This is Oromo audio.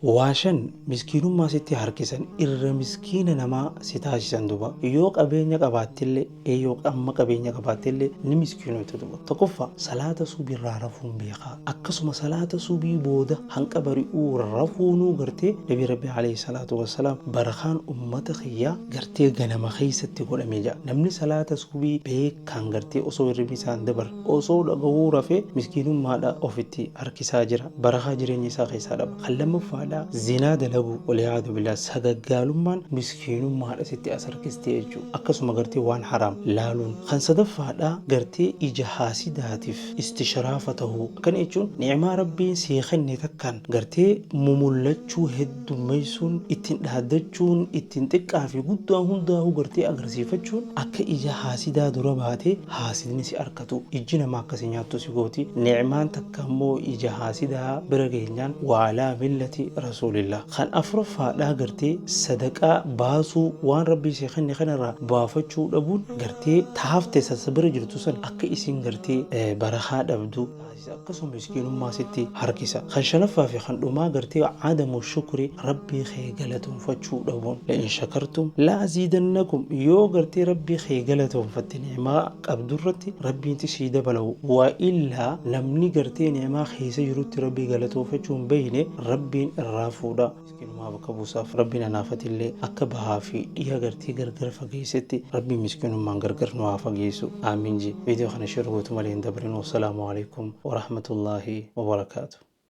Waa 5 miskiinummaa sitti harkisan irra miskiina namaa si taasisan duba yoo qabeenya qabaattellee ee yoo amma qabeenya qabaattellee ni miskiinoyta duba 1ffaa salaata subiirraa rafuun beekaa akkasuma salaata subii booda hanqa bari'uu rafuunuu gartee nabii rabbi aleyhi salaatu wassalaam barakaan ummata kiyyaa gartee ganama keeysatti godhame ja'a namni salaata subii beekaan gartee osoo hirribni isaa hin dabarre osoo dhagahuu rafee miskiinummaadha ofitti harkisaa jira barakaa jireenya isaa keessaa dhaba. Kan lammaffaadha zinaa dalaguu waliyaadu billaah sagaggaalummaan miskiinummaadha sitti as harkistee jechuu akkasuma gartee waan haraam laaluun. Kan sadaffaadha gartee ija haasidaatiif istishraafa tahuu akkana jechuun ni'maa Rabbiin sii kenne takkaan gartee mumullachuu heddummeessuun ittiin dhaaddachuun ittiin xiqqaa fi guddaa hundaahuu gartee agarsiifachuun akka ija haasidaa dura baatee haasidni si arkatu ijji namaa akka si nyaattu si gooti ni'maan takka immoo ija haasidaa bira geenyaan wa'alaa millati rasuulillah kan afuraffaadhaa gartee sadaqaa baasuu waan rabbii si kenne kanarraa baafachuu dhabuun gartee ta hafte san sa bira jirtu san akka isiin gartee barakaa dhabdu taasisa akkasuma miskiinummaa sitti harkisa kan shanaffaa fi kan dhumaa gartee adamu shukri rabbii kee galatoonfachuu dhabuun la'in shakartum la'aziidannakum yoo gartee rabbii kee galatoonfatte ni'maa qabdurratti Rabbiinti sii dabala wa illaa namni gartee ni'maa keessa jirutti Rabbii galatoofachuu hin beeyne Rabbiin irraa fuudha miskiinumaa bakka buusaaf Rabbiin anaaf atillee akka bahaa fi dhiha gartee gargar fageessetti Rabbiin miskiinummaan gargar nu haa fageessu Aamiin ji video kana share gootu malee hin dabrin wassalaamu aleykum warahmatullaahi wabarakaatu.